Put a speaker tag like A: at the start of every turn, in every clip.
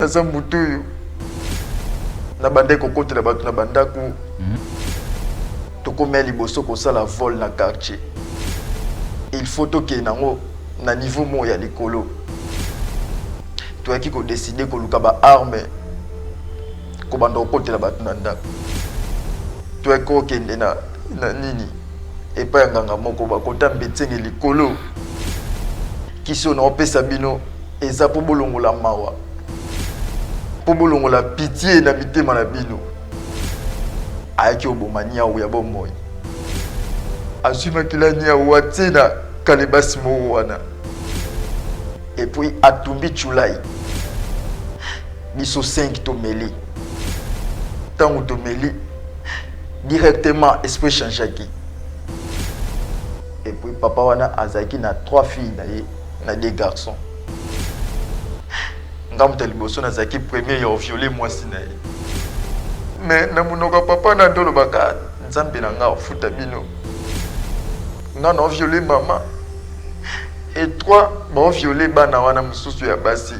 A: Naza moto oyo nabandaki kokotela bato na bandako. Tokomi ya liboso kosala vol na quartier. Il faut tokende nango na niveau moko ya likolo. Toyaki kodeside koluka ba arme, kobanda kokotela bato na ndako. Toyaki kokende na nini epai ya nganga moko, bakota mbetsenge likolo. Kisi oyo naopesa bino eza mpo bolongola mawa, mpo bolongola pitié na mitema na bino. Ayaki oboma niau ya bomoi, azwi makila niau atie na kalebasi moko wana, et puis atumbi chulai. Biso 5 tomeli. Ntango tomeli, directement esprit changeaki. Et puis papa wana azalaki na 3 filles na ye na 2 garçons. Nga moto ya liboso nazalaki premier ya oviole mwasi na ye. Mais na monoko ya papa na nde olobaka nzambe na nga ofuta bino. Nga na oviole mama et 3 baoviole bana wana mosusu ya basi.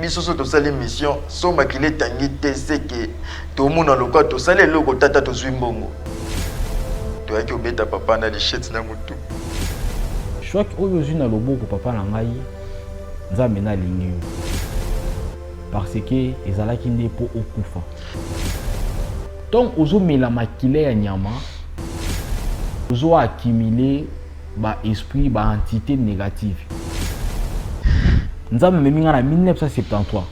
A: Biso so tosali mission so makila etangi te, seke tomona lokola tosali eloko tata tozwi mbongo. Toyaki obeta papa na lichette na motu.
B: Choc oyo ozwi na loboko papa na ngai, nzambe nalingi yo parce que ezalaki nde mpo okufa. Ntango ozomela makila ya nyama, ozo accumuler ba esprit, ba entité négative. Nzambe amemi ngai na 1973.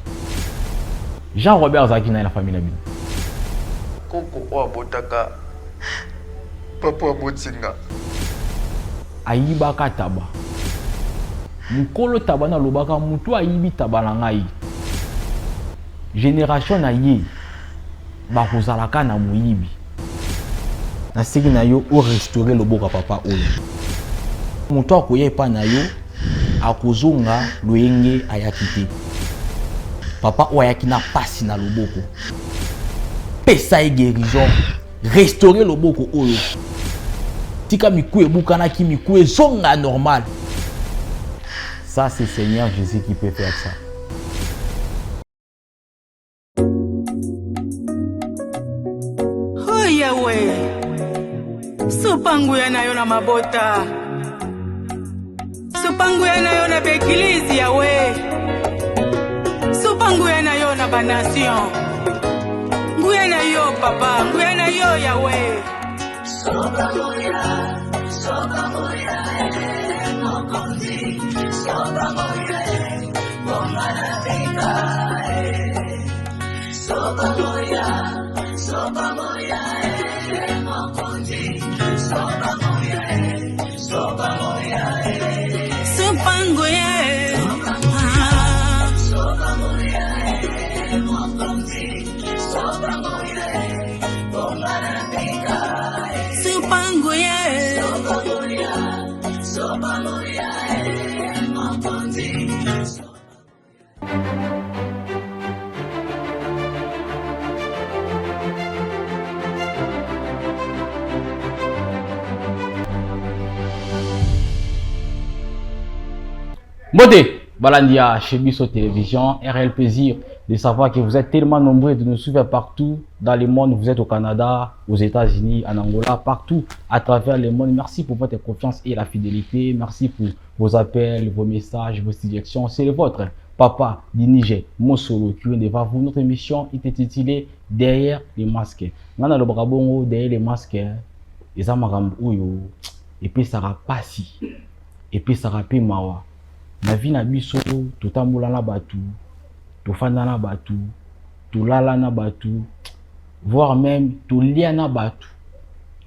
B: Jean Robert azalaki na ye na famille na bino.
A: Koko oyo abotaka papa aboti nga.
B: Ayibaka taba. Mokolo taba nalobaka mutu ayibi taba na ngai. Génération na ye bakozalaka na moyibi. Nasengi na yo o restaurer loboko ya papa oyo. Moto akoya epai na yo akozonga loyenge ayaki te. Papa oyo ayaki na pasi na loboko, pesa ye guérison, restaurer loboko oyo. Tika miku ebukanaki, miku ezonga normal. Ça, c'est Seigneur Jésus qui peut faire ça.
C: Oh Yahweh, sopa nguya na yo na mabota, sopa nguya na yo na baeglize Yahweh, sopa nguya na yo na banation, nguya na yo papa, nguya na yo Yahweh. Sopa nguya, sopa nguya, mokonzi, sopa nguya, bonga na bika, sopa nguya, sopa nguya, mokonzi, sopa nguya, sopa nguya, sopa nguya, sopa nguya, mokonzi, sopa nguya, bonga na bika, sopa nguya, sopa nguya, sopa nguya, mokonzi.
B: Mbote balandi ya chez biso télévision, un réel plaisir de savoir que vous êtes tellement nombreux de nous suivre partout dans le monde. Vous êtes au Canada, aux États-Unis, en Angola, partout à travers le monde. Merci pour votre confiance et la fidélité. Merci pour vos appels, vos messages, vos suggestions. C'est le vôtre, Papa Dinije Mosolo, qui est devant vous. Notre émission est intitulée Derrière les masques. Ngana lobaka bongo derrière les masques, eza makambo oyo epesaka pasi, epesaka pe mawa. Na vie na biso totambola na bato, tofanda na bato, tolala na bato, voire même tolia na bato,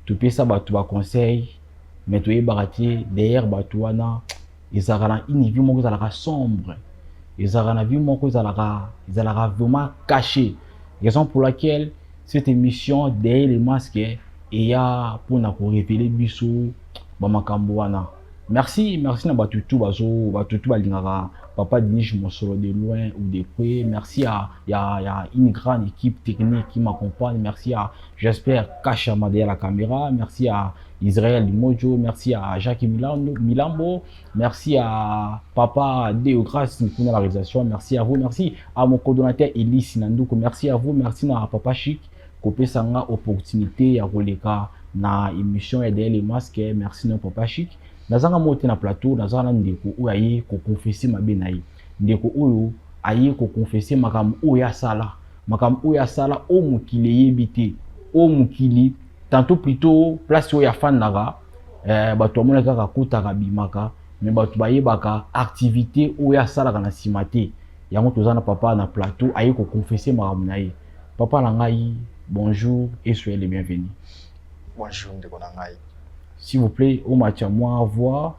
B: topesa bato ba conseil, mais toyebaka te derrière bato wana ezalaka na une vie moko ezalaka sombre, ezalaka na vie moko ezalaka vraiment caché. Raison pour laquelle cette émission Derrière les masques eya mpona korévéler biso bamakambo wana. Merci, merci na bato tout bazo, bato tout balingaka Papa Dinish Mosolo de loin ou de près. Merci à ya ya une grande équipe technique qui m'accompagne. Merci à, j'espère, Kachama derrière la caméra. Merci à Israël Limojo. Merci à Jacques Milano, Milambo. Merci à Papa Deogras Nkuna la réalisation. Merci à vous. Merci à mon coordonnateur Elis Nandouko. Merci à vous. Merci à Papa Chic kopesa nga opportunité ya koleka na émission ya Derrière les masques. Merci na Papa Chic. Nazanga mo te na plateau, nazanga na ndeko oyo aye koconfesser mabe na ye. Ndeko oyo aye koconfesser makambo oyo asala, makambo oyo asala o mokili eyebi te, o mokili tantôt plutôt place oyo afandaka, bato bamonaki kaka akotaka bimaka, mais bato bayebaka activité oyo asalaka na nsima te. Yango toza na papa na plateau, aye koconfesser makambo na ye. Papa na ngai, bonjour et soyez les bienvenus.
A: Bonjour ndeko na ngai.
B: S'il vous plaît, omatia mwa voix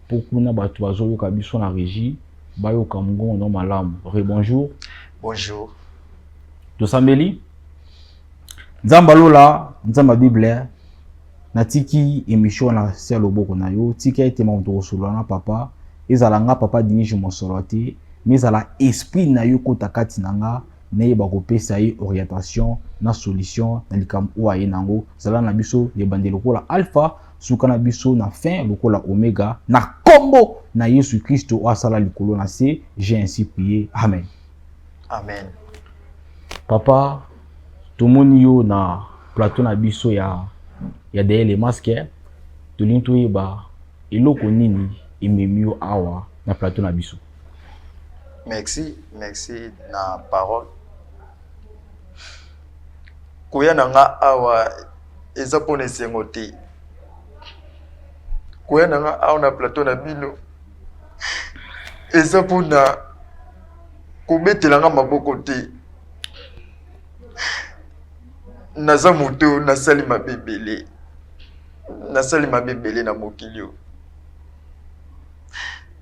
B: po kuna bato bazoyoka biso na régie bayoka mongongo malamu. Rebonjour.
A: Bonjour.
B: Tosambeli. Nzambe alola, Nzambe Bible, natiki émission na se ya loboko na yo, tika ete makambo tokosolola na papa, ezala nga Papa Dinige Mosolo te, mais ezala esprit na yo kota kati na nga, nayeba kopesa ye orientation na solution na likambo oyo aye nango. Zala na biso ebande lokola alpha, suka na biso na fin lokola omega, na kombo na Yesu Kristo oyo asala likolo na se, j'ai ainsi prié. Amen.
A: Amen.
B: Papa, tomoni yo na plateau na biso ya Derrière les masques, tolingi toyeba eloko nini ememi yo awa na plateau na biso.
A: Merci, merci na parole. Koya na nga awa eza mpona esengo te. Koya na nga awa na plateau na bino eza mpona kobetela nga maboko te. Naza moto nasali mabe ebele, nasali mabe ebele na mokili oyo.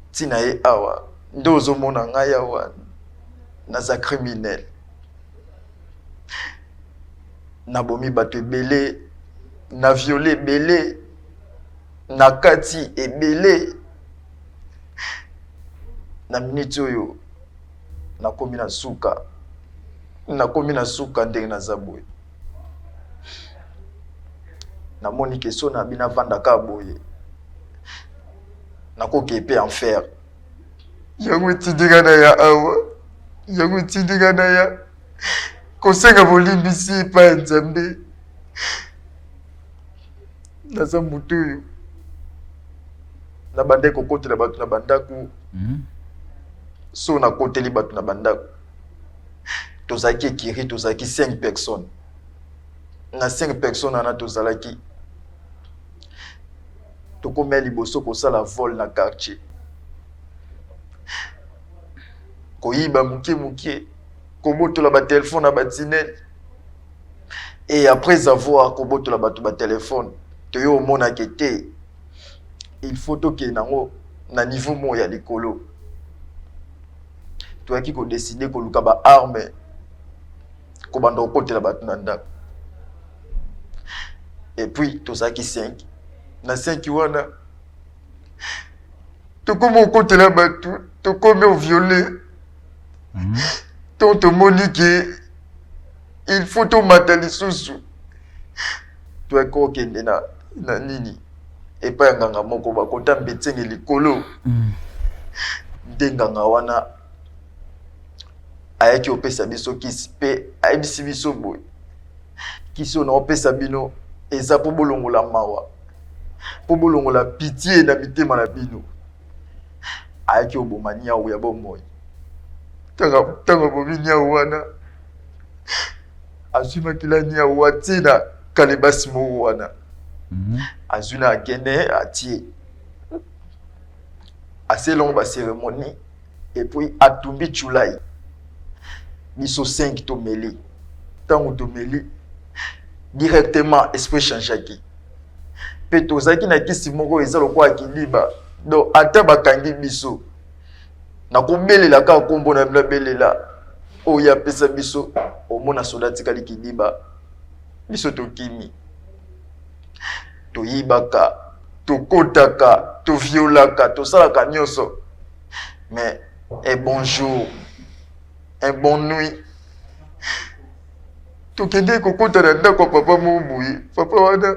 A: Ntina ye awa nde ozomona ngai awa, naza criminel, nabomi bato ebele, na viole ebele, na kati ebele. Na minute oyo nakomi na suka, nakomi na suka ndenge naza boye. Namoni ke so na bino avandaka boye, nakoki epe enfer. Yango etindika na ya awa, yango etindika na ya kosenga bolimbisi epai ya Nzambe. Naza moto oyo nabandaki kokotela bato na bandako. So nakoteli bato na bandako, tozalaki ekiri, tozalaki 5 personnes. Na 5 personnes wana tozalaki, tokomi ya liboso kosala vol na quartier, koyiba moke moke, kobotola batelefone na batinel. Et après avoir kobotola bato batelefone, toyo omonake te, il faut tokende nango na niveau moko ya likolo. Toyaki kodécider koluka baarme, kobanda kokotela bato na ndako. Et puis tozalaki 5 na 5 wana, tokomi kokotela bato, tokomi ovioler. To tomoni ke il faut tomata lisusu, toyaki kokende na nini, epai ya nganga moko bakota mbetsenge likolo. Nde nganga wana ayaki kopesa biso kisi mpe ayebisi biso boye: kisi oyo naopesa bino eza mpo bolongola mawa, mpo bolongola pitié na mitema na bino. Ayaki oboma niau ya bomoi. Ntango abomi niau wana, azwi makila niau, atie na kalebasi moko wana, azwi na akende atie, aselongo bacérémonie, et puis atumbi tshulai. Biso 5 tomeli. Ntango tomeli, directement esprit changeaki. Mpe tozalaki na kisi moko eza lokola kiliba, donc ata bakangi biso, nakobelela kaka nkombo na bino, abelela oyo apesa biso. Omona soda atikali kiliba, biso tokimi, toyibaka. Tokotaka, toviolaka, tosalaka nyonso, mais un bon jour, un bon nuit, tokendeki kokota na ndako ya papa moko boye. Papa wana,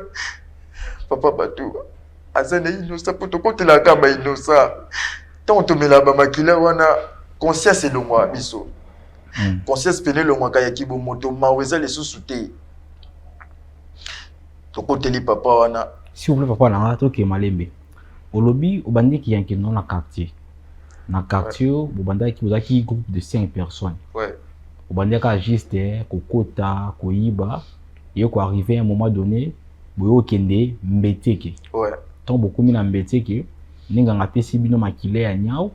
A: papa bato aza na innocent, mpo tokotelaka ba innocent. Ntango tomelaka bamakila wana, conscience elongwaka biso. Conscience pene elongwaka ya kibomoto, mawa eza lisusu te. Tokoteli papa wana.
B: S'il vous plaît, papa nanga, tokee malembe. Olobi obandiki ya nkendo na quartier, na quartier oyo bobandaki, bozalaki groupe de 5 personnes.
A: Ouais.
B: Obandaki kaka juste kokota koyiba, ye koarrive un moment donné boye okende Mbeteke.
A: Ouais.
B: Ntango bokomi na Mbeteke, nde nganga apesi bino makila ya nyau,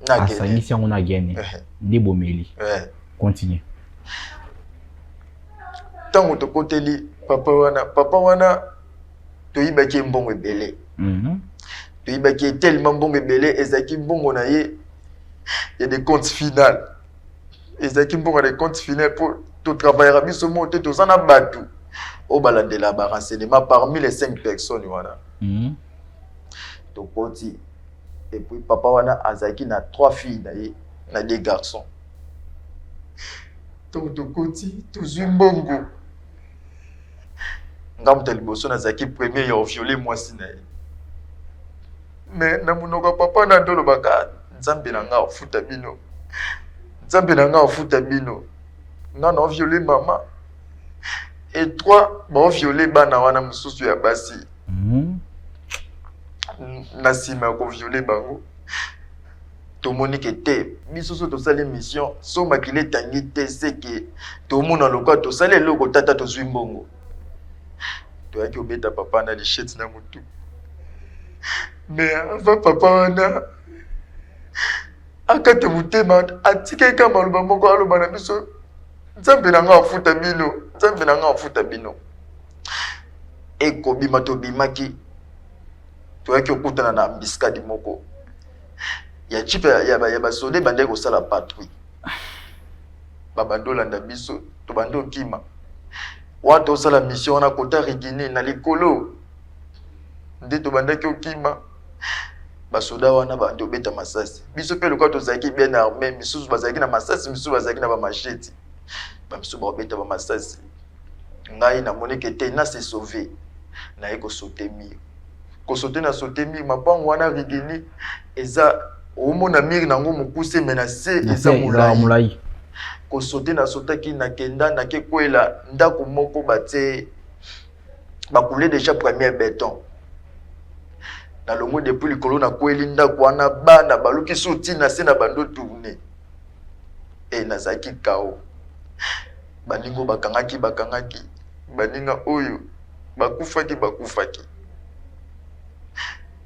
A: na gene.
B: Asangisi yango na gene, nde bomeli.
A: Ouais.
B: Continue.
A: Ntango tokoteli papa wana, papa wana toyibaki ye mbongo ebele. Toyibaki ye tellement mbongo ebele, ezalaki mbongo na ye ya décompte final, ezalaki mbongo ya décompte final, mpo totravaillaka biso moko te, toza na bato oyo balandela barenseignement parmi les cinq personnes wana. Tokoti, et puis papa wana azalaki na trois filles na ye na deux garçons. Ntango tokoti, tozwi mbongo. Nga moto ya liboso nazalaki premier ya oviole mwasi na ye, mais na monoko ya papa na nde olobaka: "Nzambe na nga afuta bino, Nzambe na nga afuta bino." Nga na oviole mama et trois baoviole bana wana mosusu ya basi. Na nsima ya koviole bango, tomoni ke te, biso so tosali mission, so makili etangi te, seke tomona lokola tosali eloko. Tata, tozwi mbongo, toyaki obeta papa na lichette na motu. Mais avant papa wana akata motema, atikaki kaka maloba moko, aloba na biso: "Nzambe na nga afuta bino, Nzambe na nga afuta bino." Ekobima, tobimaki, toyaki okutana na embuscade moko ya jeep ya basoda ebandaki kosala patrouille. Babandi olanda biso, tobandi okima. Wana tosala mission wana kota Rigini na likolo, nde tobandaki okima. Basoda wana bandi obeta masasi. Biso mpe lokola tozalaki bien armé, misusu bazalaki na masasi, misusu bazalaki na bamacheti, bamisusu baobeta bamasasi. Ngai namoniki ete na se sauve, naye kosauter mur. Kosauter, na sauter mur. Mapango wana Rigini eza, omona mur nango mokuse, mais na se eza molai.
B: Molai.
A: Kosauter, nasotaki, nakenda, nake kwela ndako moko batie, bakule déjà premier béton. Nalongwe depuis likolo, nakweli ndako wana, bana baluki so ntina se na bando tourne e nazalaki kao. Baninga oyo bakangaki, bakangaki baninga oyo bakufaki, bakufaki.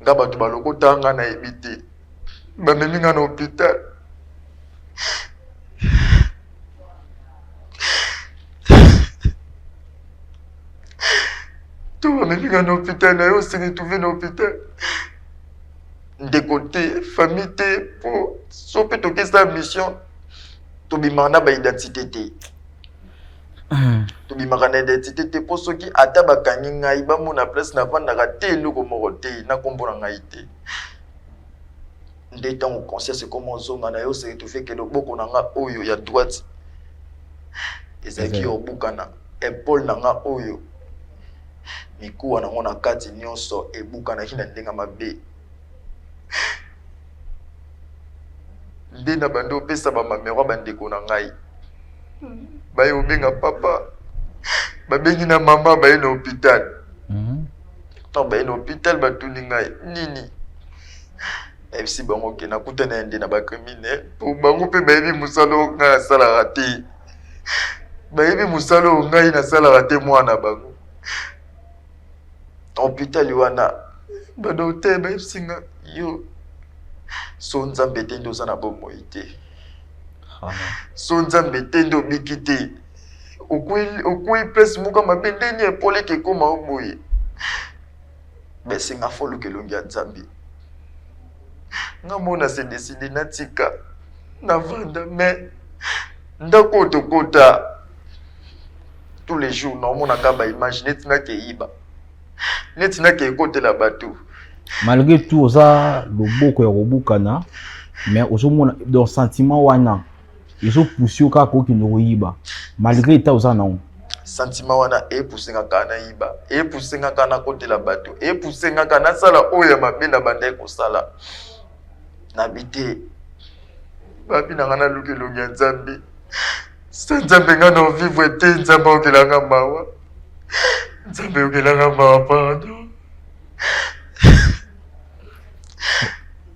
A: Nga bato balokota nga, nayebi te, bamemi nga na hôpital. To bamemi nga na hôpital, na yo se retrouve na hôpital, ndeko te, famille te, po so mpe tokesa mission, tobimaka na baidentité te, tobimaka na identité te, mpo soki ata bakangi ngai, bamona place navandaka te, eloko moko te na nkombo na ngai te. Nde ntango conscience ekoma ozonga na yo, se retrouve ke loboko na nga oyo ya droite ezalaki ya obukana, épaule na nga oyo, mikuwa nango na kati nyonso ebukanaki na ndenge mabe. Nde na bandi opesa bamamero ya bandeko na ngai, baye obenga papa, babengi na mama, baye na hôpital. Ntango baye na hôpital, batuni ngai nini, nayebisi bango ke nakutana ya nde na bacriminel, po bango mpe bayebi mosala oyo ngai nasalaka te, bayebi mosala oyo ngai nasalaka te. Mwana bango na hôpital wana, badocteur bayebisi nga: "Yo so Nzambe te nde oza na bomoi te, so Nzambe te nde obiki te, okwei place moko mabe, ndeni épaule eke ekóma o boye." Besenga foluka elongi ya Nzambe. Nga mona se décide, natika, navanda. Mais ndako oyo tokota, tous les jours naomonaka baimage neti nakeyiba, neti nake ekotela bato.
B: Malgré tout oza loboko ya kobukana, mais ozomona donc sentiment wana ezopousse yo kaka okende koyiba malgré eta oza nango.
A: Sentiment wana epousse nga kaka nayiba, epousse nga kaka nakotela bato, epousse nga kaka nasala oyo ya mabe na bandaki kosala. Nabi te, babi na nga naluka elongi ya Nzambe. Sa Nzambe nga na vivre te, Nzambe ayokela nga mawa. Nzambe ayokela nga mawa, pardon.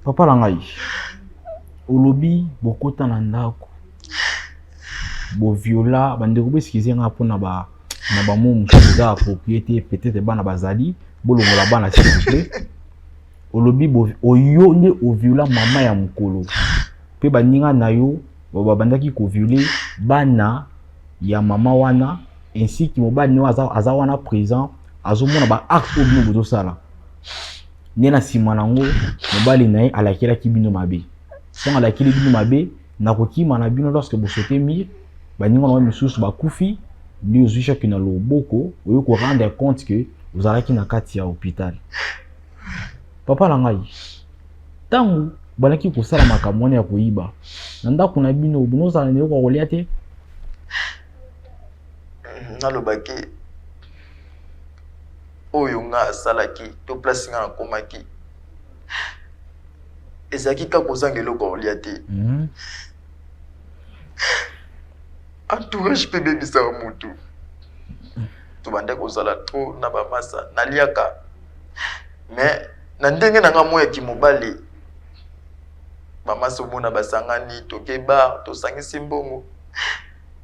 B: Papa na ngai, olobi bokota na ndako boviola bandeko, boeskize nga mpona ba na bamo mosusu eza approprie te, peut-être bana bazali, bolongola bana s'il vous plaît. Olobi oyo nde oviola mama ya mokolo mpe baninga na yo babandaki koviole bana ya mama wana, ainsi que mobali no aza, aza wana présent, azomona ba acte oyo bino bozosala. Nde na nsima nango mobali na ye alakelaki bino mabe. Ntango alakeli bino mabe na kokima na bino, lorsque bosote mur, baninga na yo misusu bakufi, nde ozwi choc na loboko, oyo ko rendre compte que ozalaki na kati ya hôpital. Papa na ngai, ntango bandaki kosala makambo wana ya koyiba na ndako na bino, bino ozala na eloko ya kolia te?
A: Nalobaki oyo nga asalaki to place nga nakomaki ezalaki kaka kozanga eloko ya kolia te. Entourage mpe ebebisaka motu. Tobandaki kozala trop na bamasa, naliaka mais na ndenge na nga mo ya kimobali. Bamasa omona basangani, toke bar, tosangisi mbongo,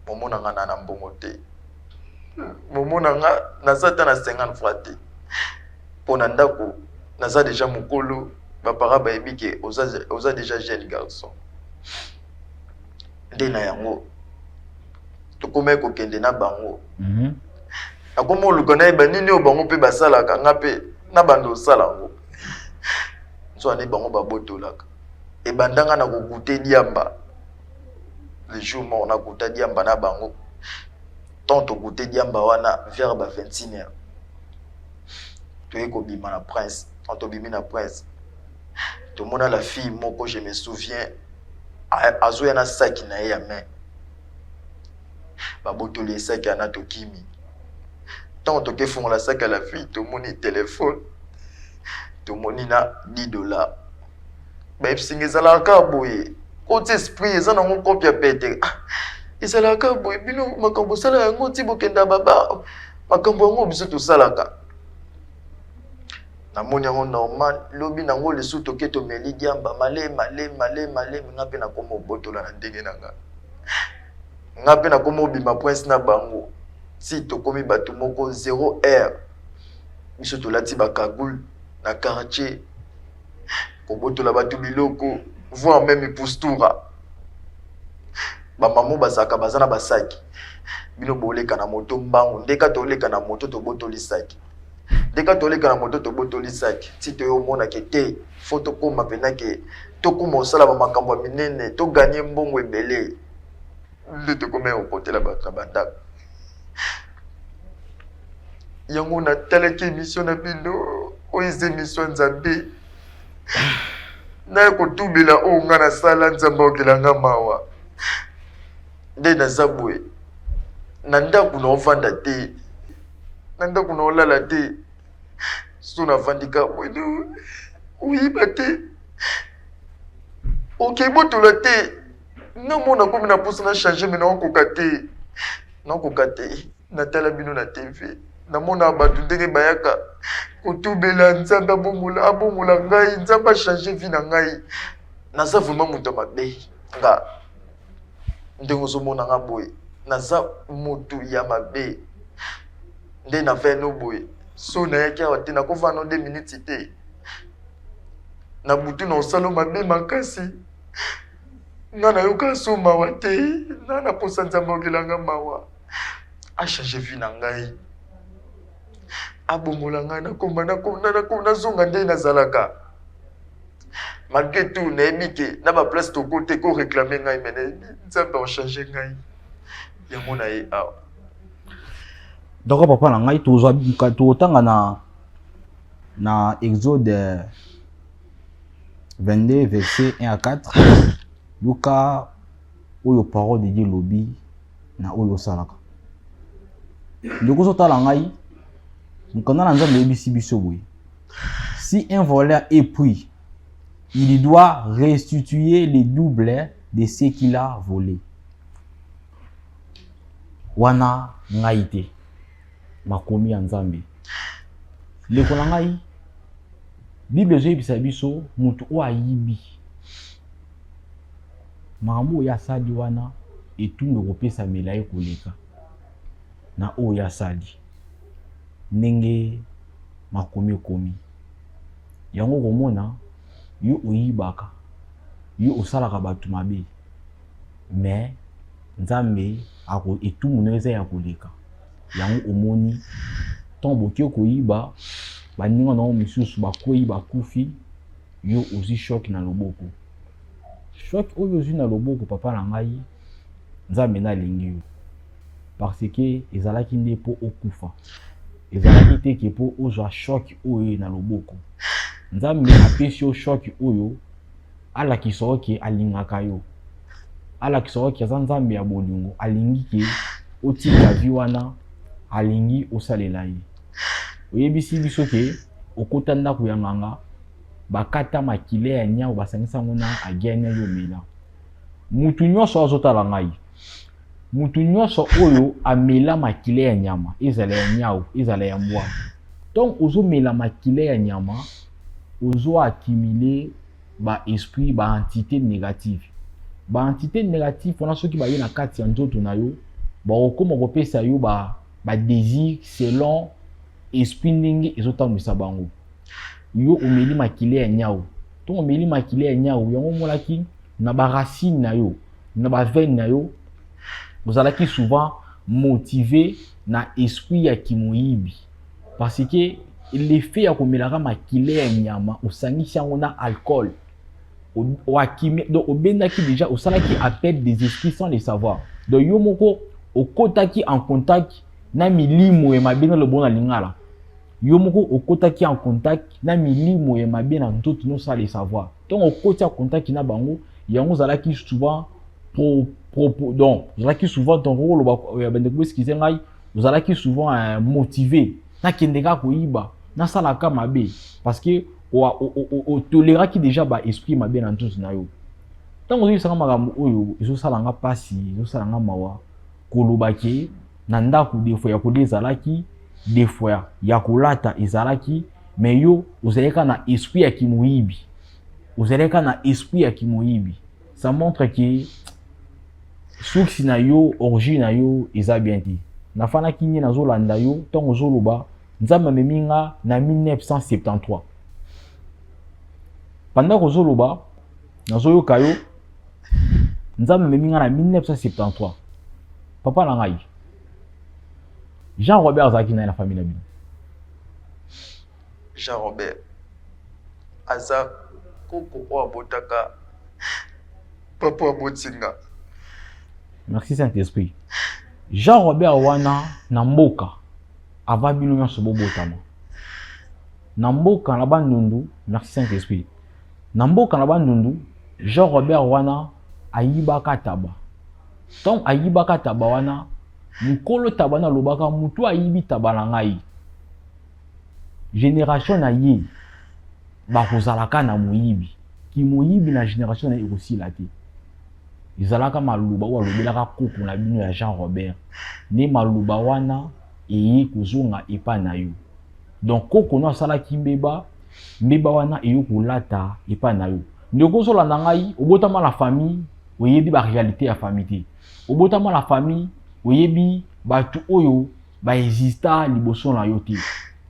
A: momona nga na mbongo te, momona nga naza ata na 50 francs te mpo na ndako. Naza deja mokolo, baparents bayebi ke oza deja jeune garçon. Nde na yango tokomaki kokende na bango. Nakoma oluka nayeba nini oyo bango mpe basalaka, nga mpe na bando osala yango. Nzoka nde bango babotolaka. Ebandanga na kogoûter diamba. Le jour moko nagoûta diamba na bango. Tant togoûter diamba wana vers ba 21 heures, toye kobima na Prince. Tant tobimi na Prince, tomona la fille moko, je me souviens, azoya na saki na ye ya main, babotoli esaki yana. Tokimi. Ntango tokefungola saki ya la fille, tomoni telefone, tomoni na 10 $. Bayebisi nga ezalaka kaka boye, koti esprit eza nango kope ya pete. Ah, ezalaka kaka boye, bino makambo osala yango ti bokenda baba, makambo yango biso tosalaka. Namoni yango normal. Lobi nango lisusu toke, tomeli diamba male male male male. Nga mpe nakoma obotola na ndenge na nga. Nga mpe nakoma obima Prince na bango ti tokomi bato moko 0 heure, biso tolati bacagoule na quartier, kobotola bato biloko, voire même postura. Bamamo bazalaka baza na basaki, bino boleka na moto mbangu, ndeka toleka na moto, tobotoli saki, ndeka toleka na moto, tobotoli saki, ti toyo omonake te. Faut tokóma mpena ke tokóma kosala bamakambo ya minene, togagner mbongo ebele. Nde tokóma ya kokotela bato na bandako yango. Natalaki émission na bino oyo, eza émission ya Nzambe. Naya kotubela oyo nga nasala, Nzambe aokela nga mawa. Nde naza boye na ndako, naovanda te na ndako, naolala te. So navandi ka boye, oyiba te, okebotola te. Nga mona komi na mposa na change, me naokoka te, naokoka te. Natala bino na TV, namona bato ndenge bayaka kotubela Nzambe abongola, abongola ngai, Nzambe achange vie na ngai. Naza vraiment moto ya mabe. Nga ndenge ozomona nga boye, naza motu ya mabe. Nde naveno boye, so nayaki awa te, nakovanda no 2 minutes te na butu na osala mabe makasi. Nga nayoka so mawa te, nga naposa Nzambe aokelanga mawa, achange vie na ngai, abongola ngai, nakoma nazonga nde nazalaka. Malgré tout nayebi ke na baplace toko te koréclamer ngai, me nayebi Nzambe achange ngai. Yango na ye awa.
B: Donc papa na ngai, tozwa tokotanga na Exode. 22 verset 1 à 4. Yoka oyo parole de Dieu elobi na oyo osalaka. Ndeko ozotala ngai, mokanda na Nzambe eyebisi biso boye: si un voleur est pris, il doit restituer le double de ce qu'il a volé. Wana ngai te, makomi ya Nzambe. Ndeko na ngai, Bible ezoyebisa biso moto oyo ayibi, makambo oyo asali wana, etumbu ekopesamela ye koleka na oyo asali. Ndenge makomi ekomi yango, komona yo oyibaka, yo osalaka bato mabe, mais Nzambe etumbu na yo eza ya koleka yango. Omoni, ntango boke koyiba, baninga na yo misusu bakwei, bakufi, yo ozwi choc na loboko. Choc oyo ozwi na loboko, papa na ngai, Nzambe nde alingi yo, parce que ezalaki nde mpo okufa, ezalaki te ke mpo ozwa choc oyo na loboko. Nzambe apesi yo choc oyo, alakisa yo ke alingaka yo, alakisa yo ke aza Nzambe ya bolingo, alingi ke otika vie wana, alingi osalela ye. Oyebisi biso ke okota ndako ya nganga, bakata makila ya nyau, basangisa yango na agene, yo omela. Mutu nyonso azotala ngai, mutu nyonso oyo amela makila ya nyama, ezala ya nyau, ezala ya mbwa, donc ozomela makila ya nyama, ozo accumuler baesprit, baentité négative. Baentité négative wana, soki baye na kati ya nzoto na yo, bakokóma kopesa yo badésir selon esprit ndenge ezotambwisa bango. Yo omeli makila ya nyau, ntongo omeli makila ya nyau yango, omonaki na baracine na yo, na baveine na yo, ozalaki souvent motivé na esprit ya kimoyibi, parce que l'effet ya komelaka makila ya nyama, osangisi yango na alcool, oakimi, donc obendaki déjà, osalaki appel des esprits sans le savoir. Donc yo moko okotaki en contact na milimo ya mabe. Na lobo na lingala, yo moko okotaki en contact na milimo ya mabe na nzoto no sans le savoir. Donc okoti en contact na bango yango, ozalaki souvent pro, donc ozalaki souvent, donc okoloba, bandeko boexcuser ngai, ozalaki souvent motivé: nakende kaka koyiba, nasalaka mabe, parce que otoleraki déjà baesprit mabe na nzoto na yo. Ntango ozoyebisanga makambo oyo, ezosalanga mpasi, ezosalanga mawa koloba ke na ndako défaut ya kolia ezalaki, défaut ya kolata ezalaki, mais yo ozalaki kaka na esprit ya kimoyibi, ozalaki kaka na esprit ya kimoyibi. Ça montre ke source na yo, origine na yo eza bien te. Nafandaki nye, nazolanda yo ntango ozoloba. Nzambe amemi nga na 1973. Pendant kozoloba, nazoyoka yo, Nzambe amemi nga na 1973. Papa na ngai, Jean Robert azalaki na ye na famille na bino?
A: Jean Robert aza koko oyo abotaka papa abotinga.
B: Merci Saint Esprit. Jean Robert wana, na mboka, avant bino nyonso bobotama, na mboka na Bandundu, merci Saint Esprit, na mboka na Bandundu, Jean Robert wana ayibaka taba. Ntango ayibaka taba wana, mokolo taba wana alobaka: "Motu ayibi taba na ngai, génération na ye bakozalaka na moyibi. Kimoyibi na génération na ye ekosila te." Ezalaka maloba oyo alobelaka koko na bino ya Jean Robert. Nde maloba wana eye kozonga epai na yo. Donc koko no asalaki mbeba, mbeba wana eye kolata epai na yo. Ndeko ozolanda ngai, obotama na famille, oyebi baréalité ya famille te. Obotama na famille, oyebi bato oyo baexista liboso na yo te.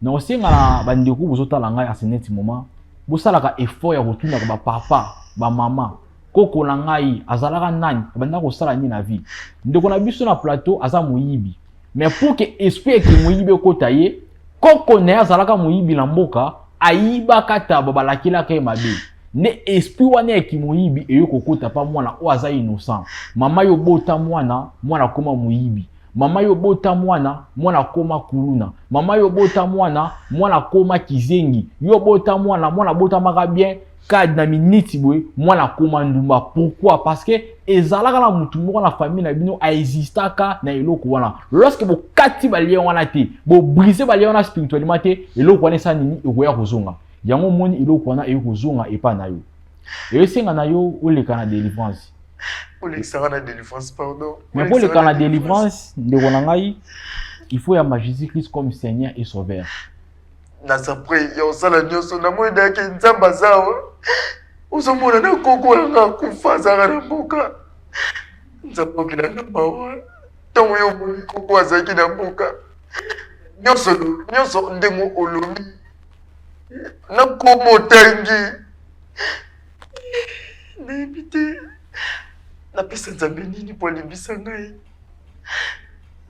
B: Na kosenga na bandeko bozotala ngai à ce net moment, bosalaka effort ya kotunaka bapapa, bamama: koko na ngai azalaka nani? Abandaka kosala nini na vie? Ndeko na biso na plateau aza moyibi, mais pour que esprit eke moyibi ekota ye, koko na ye azalaka moyibi na mboka, ayibaka taba, balakelaka ye mabe, nde esprit wana ya kimoyibi eyo kokota pa mwana oyo aza innocent. Mama, yo bota mwana, mwana akóma moyibi. Mama yo bota mwana, mwana akoma kuluna. Mama yo bota mwana, mwana akoma kizengi. Yo bota mwana, mwana abotamaka bien, kadi na miniti boye mwana akoma ndumba. Pourquoi? Parce que ezalaka na mutu moko na famille na bino aexistaka na eloko wana. Lorsque bokati ba lien wana te, bo briser ba lien wana spirituellement te, eloko wana esala nini? Ekoya kozonga. Yango omoni eloko wana eye kozonga epa na yo. Esenga na yo oleka na délivrance.
A: Olekisaka na délivrance, pardon.
B: Mais mpo oleka na délivrance, ndeko na ngai, il faut yamba Jésus-Christ comme Seigneur et Sauveur.
A: Naza prêt ya kosala nyonso. Namoni dayaki Nzambe aza awa. Ozomona na koko na nga akufa, azalaka na mboka. Nzambe okelanga mawa. Ntango yo omoni koko azalaki na mboka, nyonso nyonso ndenge olobi na nkombo otangi, nayebi te napesa Nzambe nini mpo alimbisa ngai.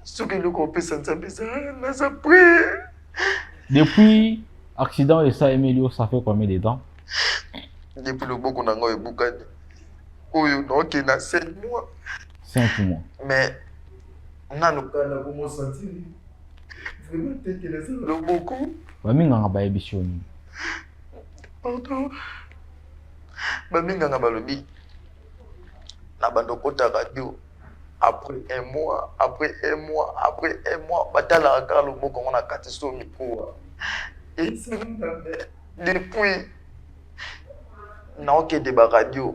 A: Soki eloko opesa Nzambe eza, naza prêt.
B: Depuis accident esalemeli yo, ça fait combien de temps?
A: Depuis loboko na ngai ebukani oyo, naokende na 5 mois.
B: 5 mois.
A: Mais nano kaka nakomosentir vraiment te ke naza na loboko.
B: Baminganga bayebisi yo nini?
A: Pardon, baminganga balobi na bando okota radio après un mois, après un mois, après un mois. Batalaka kaka loboko yango na kati so mikuwa esalanga. Depuis naokende baradio,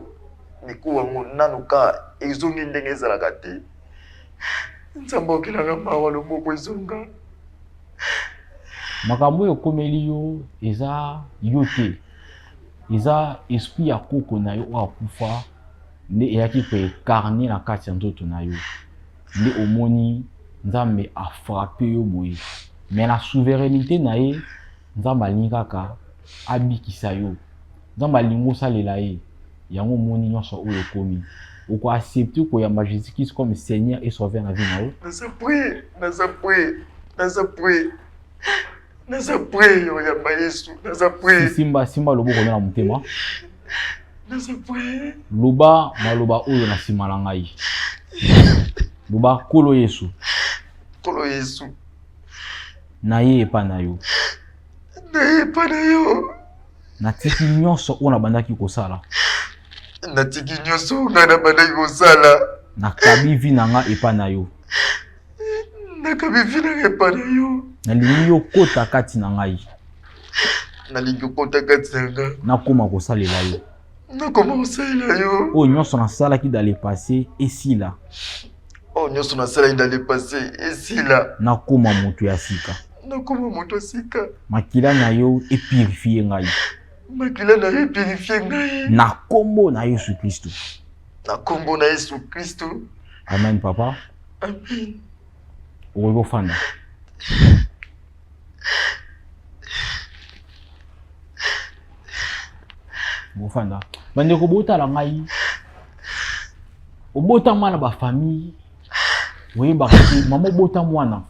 A: mikuwa yango nanu ka ezongi ndenge ezalaka te. Nzambe okelanga mawa, loboko ezonga.
B: Makambo oyo ekomeli yo eza yo te, eza esprit ya koko na yo oyo akufa nde eyaki koincarner na kati ya nzoto na yo. Nde omoni Nzambe afrapper yo boye. Mais na souveraineté na ye, Nzambe alingi kaka abikisa yo. Nzambe alingi osalela ye. Yango omoni nyonso oyo ekomi. Okoaccepter koyamba Jésus Christ comme Seigneur et Sauveur na vie na yo?
A: Naza prêt, naza prêt, naza prêt, naza prêt oyamba Yesu, naza prêt.
B: Simba, simba loboko na motema.
A: Naza prêt.
B: Loba maloba oyo na nsima na ngai. Loba: Nkolo Yesu.
A: Nkolo Yesu.
B: Naye epa na yo.
A: Naye epa na yo.
B: Natiki nyonso oyo nabandaki kosala.
A: Natiki nyonso ngai nabandaki kosala.
B: Nakabi vie na nga epa na yo.
A: Nakabi vie na nga epa na yo.
B: Nalingi yo kota kati na ngai.
A: Nalingi okota kati na nga.
B: Nakóma kosalela yo.
A: Nakoma kosalela yo.
B: Oyo nyonso nasalaki dans le passé esila.
A: Oyo nyonso nasalaki dans le passé esila.
B: Nakóma moto ya sika.
A: Nakoma moto ya sika.
B: Makila na yo epurifier ngai.
A: Makila na yo epurifier ngai.
B: Na nkombo na Yesu Kristo.
A: Na nkombo na Yesu Kristo.
B: Amen, papa.
A: Amen.
B: Okoki kofanda. Bofanda, bandeko, botala ngai. Obotama na bafamille, oyebaka te. Mama, obota mwana,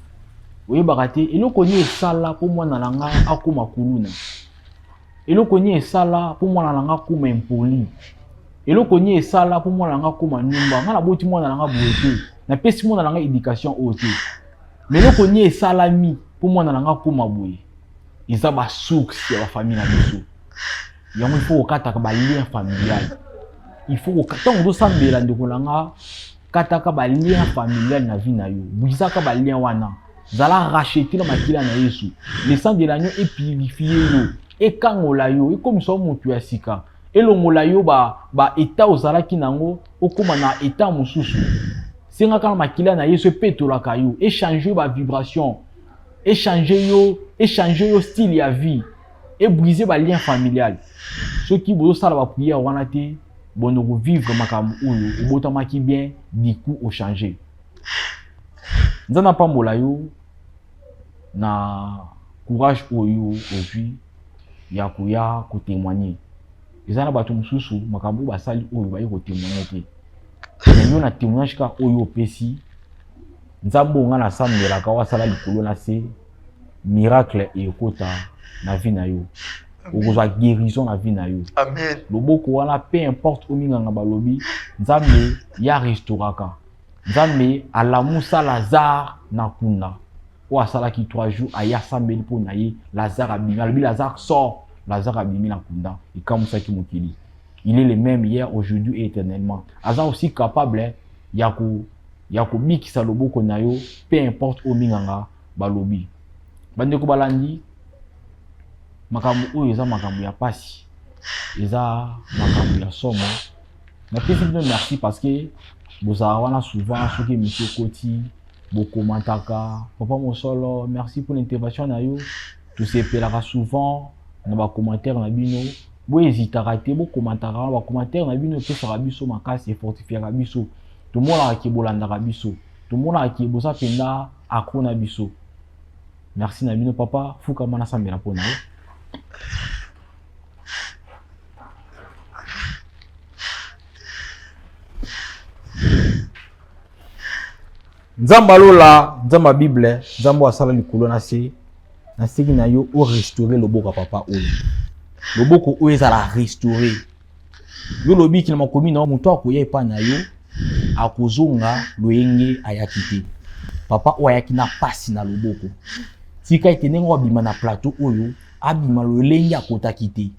B: oyebaka te eloko nini esala mpo mwana na nga akóma kuluna, eloko nini esala mpo mwana na nga akóma impoli, eloko nini esala mpo mwana na nga akóma ndumba. Nga naboti mwana na nga boye te, napesi mwana na nga éducation oyo te, mais eloko nini esalami mpo mwana na nga akóma boye? Eza basource ya bafamille na biso. Yango il faut kokataka balien familial. Il faut, ntango ozosambela, ndeko na nga, kataka balien familial na vie na yo, brisaka balien wana. Zala racheté na makila na Yesu. Le sang de l'agneau epurifier yo, ekangola yo, ekomisa yo moto ya sika, elongola yo ba état ozalaki nango, okóma na état mosusu. Sengaka na makila na Yesu epetolaka yo, echanger yo bavibration, echanger yo, echanger yo style ya vie, ebriser balien familial. Soki bozosala baprière wana te, bono kovivre makambo oyo. Obotamaki bien, du coup ochanger. Nzambe apambola yo na courage oyo ozwi ya koya kotémoigner. Eza na bato mosusu, makambo oyo basali oyo baye kotémoigner te. Mais yo, na témoignage kaka oyo opesi, Nzambe oyo nga nasambelaka, oyo asala likolo na se, miracle ekota na vie na yo, okozwa guérison na vie na yo.
A: Amen.
B: Loboko wana, peu importe oyo minganga balobi, Nzambe ya restauraka. Nzambe alamusa Lazare na kunda oyo asalaki 3 jours, aye asambeli mpo na ye, Lazare abimi, alobi Lazare sort, Lazare abimi na kunda, ekamwisaki mokili. Il est le même hier, aujourd'hui et éternellement. Aza aussi capable ya ko ya kobikisa loboko na yo, peu importe oyo minganga balobi. Bandeko balandi, makambo oyo eza makambo ya pasi, eza makambo ya somo. Napesi bino merci parce que bozalaka wana souvent soki émission ekoti bokomantaka. Papa Mosolo, merci pour l'intervention na yo. Tosepelaka souvent na ba commentaire na bino, bohésitaka te, bokomantaka wana ba commentaire na bino epesaka biso makasi, efortifiaka biso. Tomonaka ke bolandaka biso, tomonaka ke boza mpenza accro na biso. Merci na bino. Papa, fukama nasambela mpo na yo. Nzambe alola, Nzambe ya Bible, Nzambe oyo asala likolo na se, nasengi na yo o restaurer loboko ya papa oyo. Loboko oyo ezala restaurer. Yo lobi na makomi na yo, moto akoya epai na yo akozonga loyenge ayaki te. Papa oyo ayaki na pasi na loboko. Tika ete ndenge abima na plateau oyo, abima lolenge akotaki te.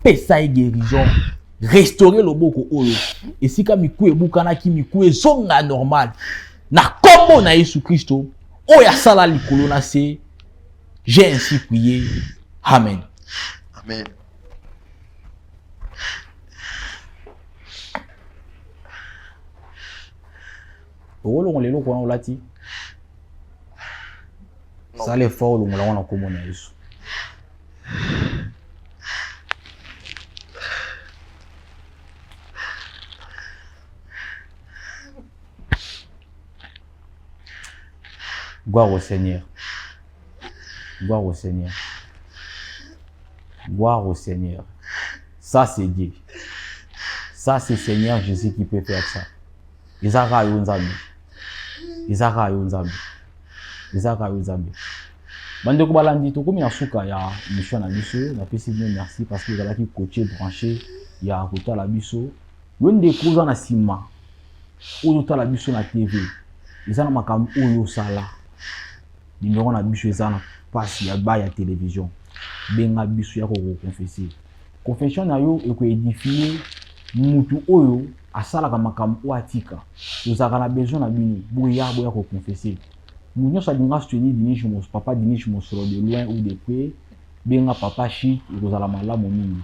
B: Pesa ye guérison, restaurer loboko oyo esika miku ebukanaki, miku ezonga normal na kombo na Yesu Kristo oyo asala likolo na se. J'ai ainsi prié, amen.
A: Amen.
B: Okolongola eloko wana olati, sala effort olongola yango na kombo na Yesu. Gloire au Seigneur. Gloire au Seigneur. Gloire au Seigneur. Ça, c'est Dieu. Ça, c'est Seigneur Jésus qui peut faire ça. Eza yo Nzambe. Eza yo Nzambe. Eza yo Nzambe. Bandeko balandi, tokomi na suka ya émission na biso. Napesi bino merci parce que ozalaki coaché, branché ya kotala biso. Yo ndeko oza na nsima, ozotala biso na TV, eza na makambo oyo osala. Numéro na biso eza na pasi ya ba ya télévision. Benga biso ya kokonfese. Confession na yo ekoedifie mutu oyo asalaka makambo oyo atika. Tozalaka na besoin na bino, boya boya kokonfese. Mutu nyonso alinga soutenir Dinis Mos, papa Dinis Mosolo de loin ou de près, benga papa Chic, ekozala malamu mingi.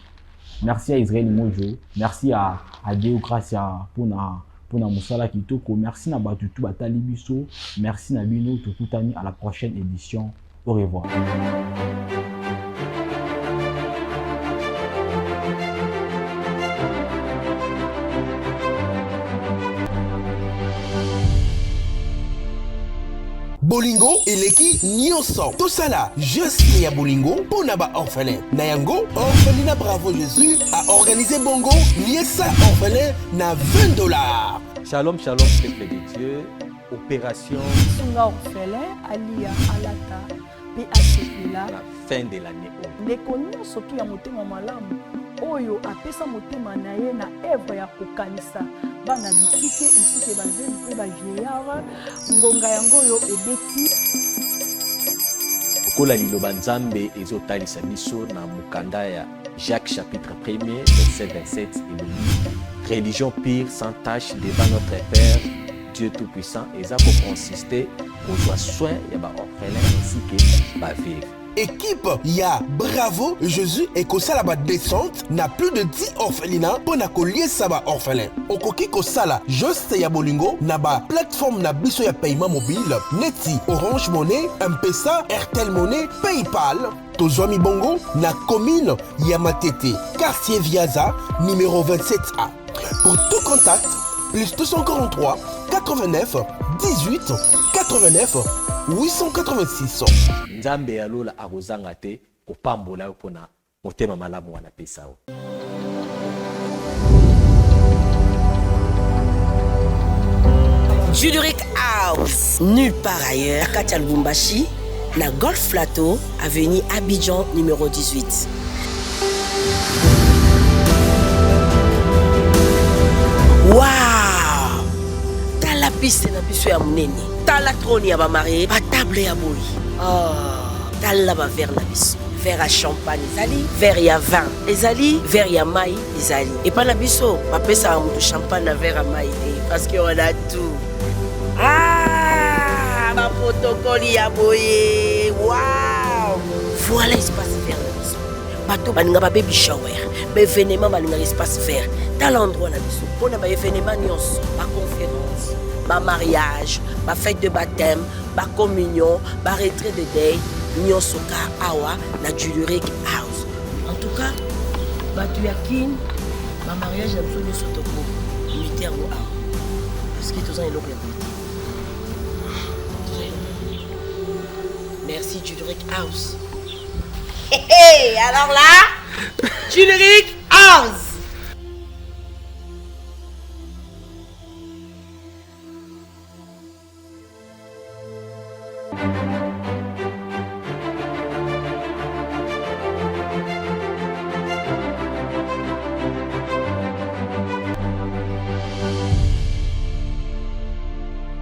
B: Merci à Israël Mojo, merci à Deo Gracia pona pona mosala kitoko, merci na batu tout batali biso, merci na bino, tokutani à la prochaine édition. Au revoir.
D: Bolingo eleki nyonso. Tosala geste ya bolingo mpo na ba orphelin. Na yango, orphelinat Bravo Jésus a organisé bongo liesa orphelin na 20 $.
E: Shalom, shalom, peuple de Dieu. Opération
F: Sunga orphelin alia alata pe asepela.
E: La fin de l'année oyo.
F: Ndeko nyonso tu ya motema malamu oyo apesa motema na ye na œuvre ya kokanisa bana bitike ainsi que ba veuves mpe ba vieillards, ngonga yango oyo ebeti.
E: Lokola liloba Nzambe ezotalisa biso na mokanda ya Jacques chapitre 1er verset 27 elobi religion pure sans tache devant notre Père Dieu Tout-Puissant eza ko consister kozwa soin ya ba orphelins ainsi que ba veuves.
D: Equipe ya Bravo Jésus ekosala ba descente na plus de 10 orphelinats mpo na koliesa ba orphelins. Okoki kosala geste ya bolingo na ba plateforme na biso ya paiement mobile neti Orange Money, M-Pesa, Airtel Money, PayPal. Tozwami bongo na commune ya Matete, quartier Viaza, numéro 27A. Pour tout contact, plus 243 89 18 89 886.
E: Nzambe ya lola akozanga te kopambola yo mpona motema malamu wana apesa yo.
G: Juduric House, nulle part ailleurs, kati ya Lubumbashi, na Golf Plateau, avenue Abidjan numéro 18. Wow! Tala Piste na biso ya monene. Tala trône ya ba mariés, ba table ya boye. Ah, tala ba verre na biso. Verre ya champagne ezali, verre ya vin ezali, verre ya mai ezali. Epai na biso bapesaka moto champagne na verre ya mai te parce que on a tout. Ah, ba protocole ya boye. Wow! Voilà espace vert na biso. Bato balinga ba baby shower, ba événement balingaka espace vert. Tala endroit na biso mpona ba événement nyonso, ba conférence, ba mariage, ba fête de baptême, ba communion, ba retrait de deuil, nyonso ka awa na Juluric House. En tout cas, bato ya Kin, ba mariage na biso nyonso toko mite yango awa parce que toza na eloko ya boye te. Merci Juluric House. Hey, hey, alors là, Juluric House.